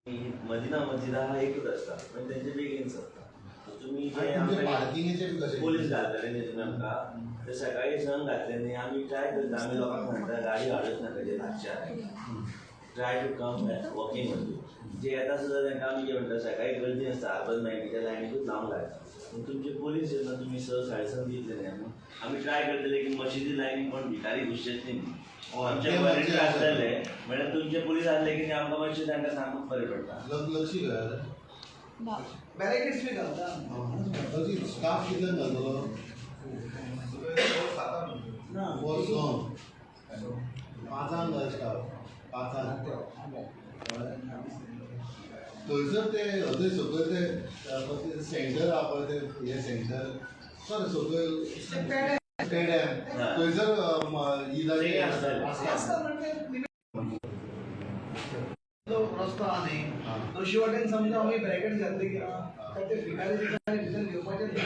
मदिना मस्जिद आहा एकूच आसता, पण तेंचे बेगीन सोंपता. तुमी जे तुमचे आमकां पार्किंगेचे बी कशें? पोलीस घालतले न्ही तुमी आमकां, ते सकाळी संक घातले न्ही, आमी ट्राय करता. आमी लोकांक सांगता, गाडी हाडूच नाका जे लागच्या, try to come walking only. जे येता सुद्दां तांकां आमी कितें म्हणटा, सकाळी गर्दी आसता, अर्बन बँकेच्या लायनीकूच लावंक लायता. पूण तुमचे पोलीस जेन्ना तुमी 6, 6:30 दितले न्ही, आमी ट्राय करतले की मशिदी लायनीक कोण भिकारी घुसचेच न्ही. आमचे ते वॉलंटियर मातशे आसतले, म्हळ्यार तुमचे पोलीस आसले की आमकां मातशें तांकां सांगूंक बरें पडटा. लक्ष घाल. बॅरिकेड्स बी घालता. लक्षी, स्टाफ कितल्यांक घालतलो? ना. फॉर संक 5 घाल स्टाफ, 5. थंयसर ते हय, सकयल ते सेंटर आहा पळय, ते हे सेंटर सर सकयल पेड्यां थंयसर ईदाचे ते आसतले. आसता म्हणजे जो रस्तो आहा न्ही, दोशी वाटेन समजा आमी बॅरिकेड्स घातले की ना, तर ते भिकारी बिकारी भितर घेवपाचे न्ही.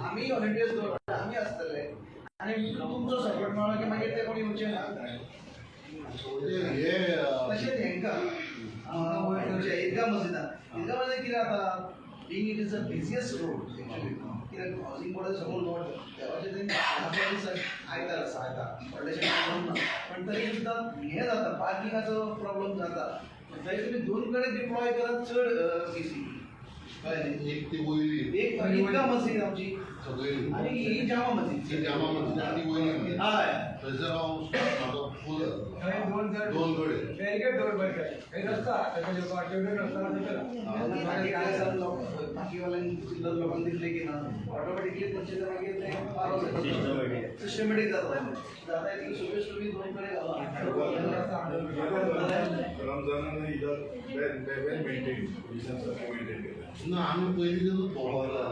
आमी व्हॉलंटियर्स दवरता, आमी आसतले आनी तुमचो सपोर्ट मेळ्ळो की मागीर ते कोण येवचे ना. ते हे तशेंच हेंकां खंयच्या ईदगा मस्जिदान, ईदगा मस्जिदान कितें जाता, being it is a busiest road actually, कित्याक हावसिंग बोर्डा समोर रोड, देवाचे ते आयतार आसा, व्हडलेशें प्रॉब्लम ना, पण तरी सुद्दां हें जाता, पार्किंगाचो प्रॉब्लम जाता. थंय तुमी दोन कडेन डिप्लॉय करात चड इजी, कळ्ळें न्ही? एक ती वयली एक ईदगा मस्जिद आमची सकयली आनी ही जामा मस्जिद. ही जामा मस्जिद आनी ती वयली मस्जिद. हय. थंयसर हांव स्टाफ म्हाजो फूल थंय दोन जण दोन कडेन बॅरिकेड दवरपाचे. थंय रस्तो आहा, ताका येवपाक तेवटेन रस्तो आहा. मागीर काय जाता, लोक बाकीवाल्यांनी चिल्लर लोकांक दिसले की ना, ऑटोमॅटिकली तुमचे ते मागीर ते पारो. सिस्टमॅटीक. सिस्टमॅटीक जाता. जाता इतली सुबेज तुमी दोन कडेन घाला. रमजानान ईदाक वेल वेल मेंटेन, पोलिसान सारकें मेंटेन केलें. ना, आमी पयलीं पळोवपाक.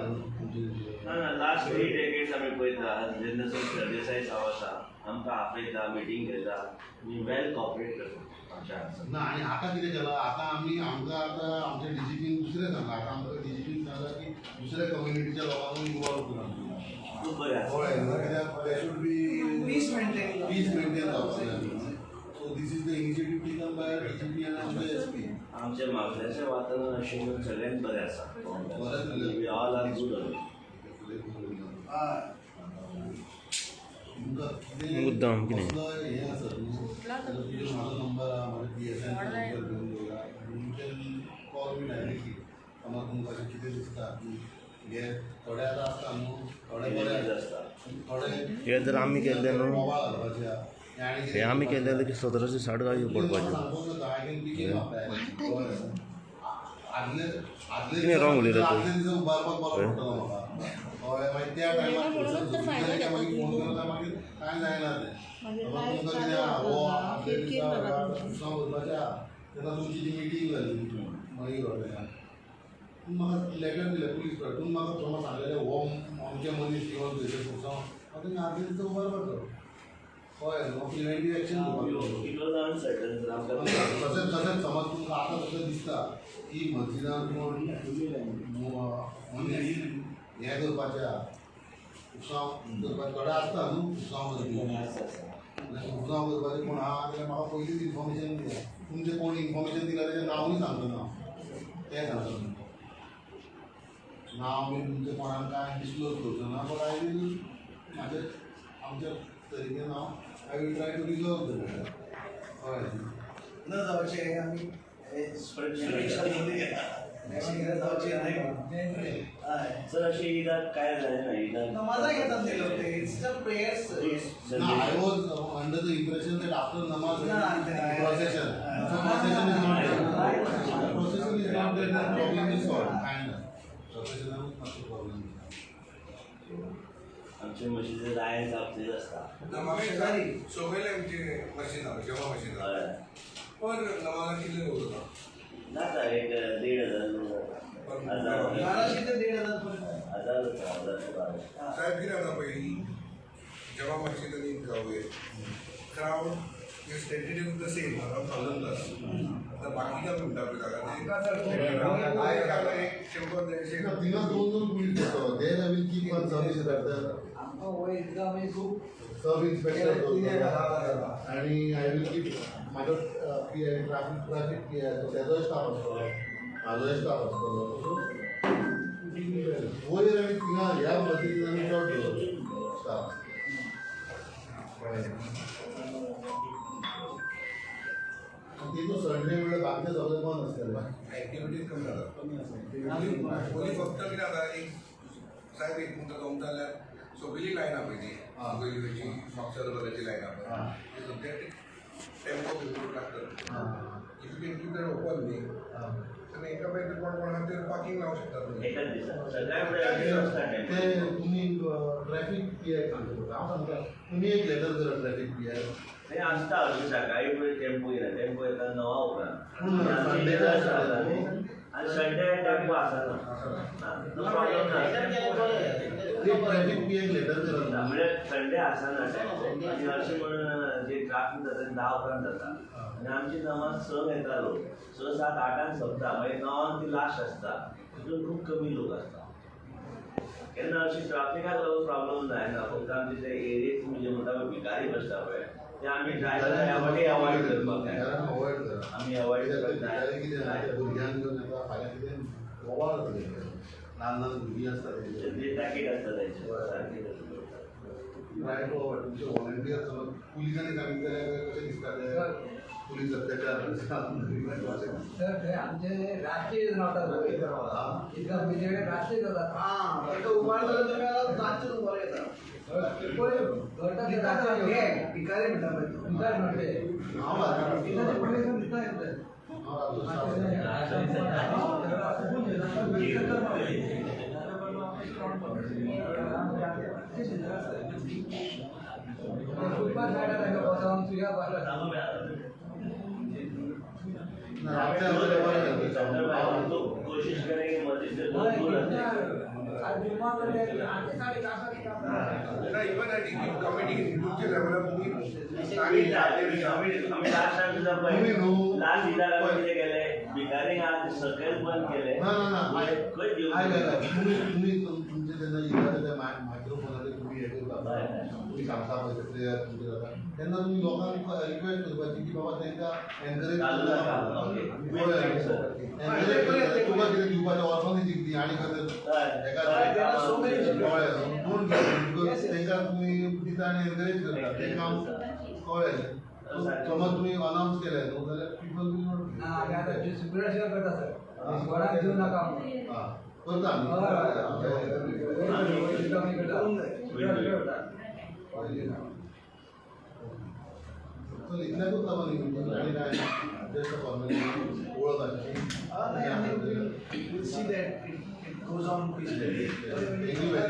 ना ना, लास्ट 3 डेकेड्स आमी पळयता, जेन्ना सावन सरदेसाय साव आसा, आमकां आपयता, मिटींग घेता आनी वेल कॉपरेट करता आमच्या हांगासर. ना, आनी आतां कितें केलां, आतां आमी आमकां आतां आमच्या डीजीपीन दुसरें सांगलां. आतां आमकां डीजीपीन सांगलां की दुसऱ्या कम्युनिटीच्या लोकांकूय इनवॉल्व करा. खूब बरें आसा. कळ्ळें न्हू? कित्याक there should be peace maintain. Peace maintain जावपाक जाय. So this is the initiative taken by DGP आनी आमचे एसपी. आमच्या म्हापश्याचें वातावरण अशें म्हणून सगळ्यांत बरें आसा. बरें. We all are good. हय. तुमकां कितें मुद्दाम कितें? कसलो हें आसत न्हू जाल्यार तुजेर म्हाजो नंबर आहा, म्हाज्या पीएसआयचो नंबर घेवन दवरा. You can call me directly. समज तुमकां अशें कितें दिसता की हे थोडे आतां आसता न्हू, थोडे बरे आसता, आसता. थोडे हे जर आमी केल्ले न्हू, बोवाळ घालपाचे आहा. हे आनी कितें हे आमी केल्ले जाल्यार 1760 गाडयो पडपाच्यो. सांगूंक जाता, I can pick him up. आदले आदले कितें wrong उलयता तूं? आदले दिसा उबारपाक बरो पडटलो म्हाका, कळ्ळें? मागीर त्या टायमार म्हणूनच तर फायदो घेता मागीर फोन तुमी. केलो काय मागीर कांय जायना तें. मागीर बाबा लायव्ह तुमकां चालू कितें आहा, हो जाता, आदले किरकीर दिसा नाका तुमची. पुस्तकां वचपाचें आहा तेन्ना तुमची ती मिटींग जाली मागीर हॉटेलान, तुमी म्हाका लेटर दिलें पुलीस कडेन. तुमी म्हाका समज सांगलेलें हो आमचे मनीस येवन थंयसर पुस्तकां, हांव तुमी आदले दिसा उबारपाचो, कळ्ळें न्हू? प्रिवेंटीव एक्शन घेवपाक. It was uncertain आमकां. तशेंच तशेंच समज तुमकां आतां तशें दिसता की मस्जिदान कोण मनीस हें करपाचें आहा, उत्सव करपाचें, थोडे आसता न्हू उत्सव करपी, उत्सव करपाचें कोण आहा जाल्यार म्हाका पयलींच इन्फॉर्मेशन दिया. तुमचें कोण इन्फॉर्मेशन दिला तेजें नांवूय सांगता ना हांव, तें सांगता तुमकां. नांव बी तुमचें कोणाक कांय डिस्क्लोज करचो ना, बट I will म्हाजे आमच्या तरेन हांव I will try to resolve the matter, कळ्ळें? न जावचें आमी शुभेच्छा दिवया, अशें कितें जावचें न्हय. हय. सर, अशें ईदाक काय जालें ना ईदाक. नमाजा घेतात ते लोक, ते it's a prayers. No, I was under the impression that after namaz, No, procession. So procession is not there. Procession is not there, then problem is solved. Kind of. Procession is not the problem. आमचे मशिदीर line साप आसता. नमाज सगळे आमची मशीद आहा, जमा मशीद आहा. हय. पर नमाजाक कितले लोक जाता? जाता, एक 1500 लोक जाता, हजार. 1200 ते 1500 पर्यंत. हजार जाता, 1000 ते 1200. साहेब, कितें जाता, पयलीं जमा मशीद आनी ईदगाह crowd is tentative the same, around 1000 plus. आतां बाकीच्या म्हणटा पळय जागा ते एक 100, 150. ना, थिंगा दोन दोन पुलीस पडटलो. There I will keep one sub inspector. आमकां वयर ईदगाह आमी खूब सब इन्स्पेक्टर दवरतलो आणि I will keep म्हाजो PI, traffic PI, तेजोय स्टाफ आसतलो. हाजोय स्टाफ आसतलो सो वयर आनी थिंगा ह्या मस्जिदीन आमी चड दवरलो स्टाफ. आनी तितून संडे म्हणल्यार बाकीचे सगळे बंद आसतले. ऍक्टिव्हिटीज कमी जातात. पयलीं फक्त कितें जाता, एक सायब एक तुमकां जमता जाल्यार सगळी लायन आहा पळय ती पयली वयची म्हापसा दरवाजाची लायन आहा पळय ती सद्या टेम्पो बिम्पो लागतात. If you can keep that open न्ही आनी एका मागीर कोण कोण आहा ते पार्किंग लावंक शकतात तुमी. एकाच दिसा सकाळी फुडें आसता ते टेम्पो. तुमी ट्रॅफिक पी I सांगता पडटा. हांव सांगता तुमी एक लेटर करा ट्रॅफिक पी I. थंय आसता अशें सकाळी फुडें टेम्पो येता, टेम्पो येता 9 उपरांत पूण संडे आनी संडे टेम्पो आसना, तो प्रॉब्लम ना. एक ट्रॅफिक पी एक लेटर करा. म्हणल्यार संडे आसना टेम्पो आनी अशें म्हणून जे ट्राफीक जाता ते 10 उपरांत जाता आनी आमची नमाज 6 येता लोक 6, 7, 8 सोंपता, मागीर 9 ती लास्ट आसता, तितून खूब कमी लोक आसता. केन्ना अशी ट्राफिकाक लागून प्रॉब्लम जायना, फक्त आमचे ते एरियेक म्हणजे म्हणटा पळय भिकारी बसता पळय ते आमी ट्राय करता अवॉयड करपाक जाय. अवॉयड करा. आमी अवॉयड कित्याक करता. भिकारी कितें जाता, भुरग्यांक घेवन येता, फाल्यां कितें बोवाळ जातले, ल्हान ल्हान भुरगीं आसता तेंचे. ते ताकीत आसता तेंचे सारकें. Try to avoid. तुमचे व्हॉलंटियर समज पुलिसांनी सांगितलें जाल्यार कशें दिसता ते पुलीस अत्याचार. सर थंय आमचे रातचे रावतात, इतका म्हणजे रातचे जातात. हां, ताका उबार जाल्यार तुमी आतां रातचे उबार येता. पळय घडटा ते रातचे भिकारी म्हणटा पळय तो. भिकारी म्हणटा ते. हांव रातचो इतलें पुलिसांक दिसता येतलें. हांव रातचो स्टाफ. फुटपाथ सायडार तांकां बसोवन तुज्या बसला. रातचे आसल्यार बरें जाता. हम तो कोशिश करेंगे मस्जिद से बहुत दूर रहते हैं. ना, इवन I think committee तुमच्या लेवलार तुमी आमी लास्ट टायम सुद्दां तुमी पळय न्हू लास्ट इदाक आमी कितें केलें, भिकारी आहा ते सकयल बंद केले. ना ना ना, खंय दिवं? आयक आयक, तुमी तुमी तुमचे जेन्ना येता ते मायक्रोफोनाचेर तुमी हें करता, तुमी सांगता पळय ते प्रेयर तुमचें जाता तेन्ना तुमी लोकांक रिक्वेस्ट करपाची की बाबा तांकां एनकरेज चालू नाका. ओके. एनकरेज तुका कितें दिवपाचें, ऑर्फनेजीक दी आनी कसलें हेका There are so many कळ्ळें न्हू, don't because तांकां तुमी दिता आनी एनकरेज करता तें काम, कळ्ळें न्हू. समज तुमी अनावन्स केलें न्हू जाल्यार पिपल will not. ना, आमी आतां सुप्रिया करता सर, कोणाक दिवं नाका म्हणून. आं, करता आमी. आमी करता. चल, इतल्याकूच लागून आनी काय जस्ट फॉर्मेलिटी वळख आशिल्ली. नाही, आनी we'll see that it goes on peacefully. Thank you very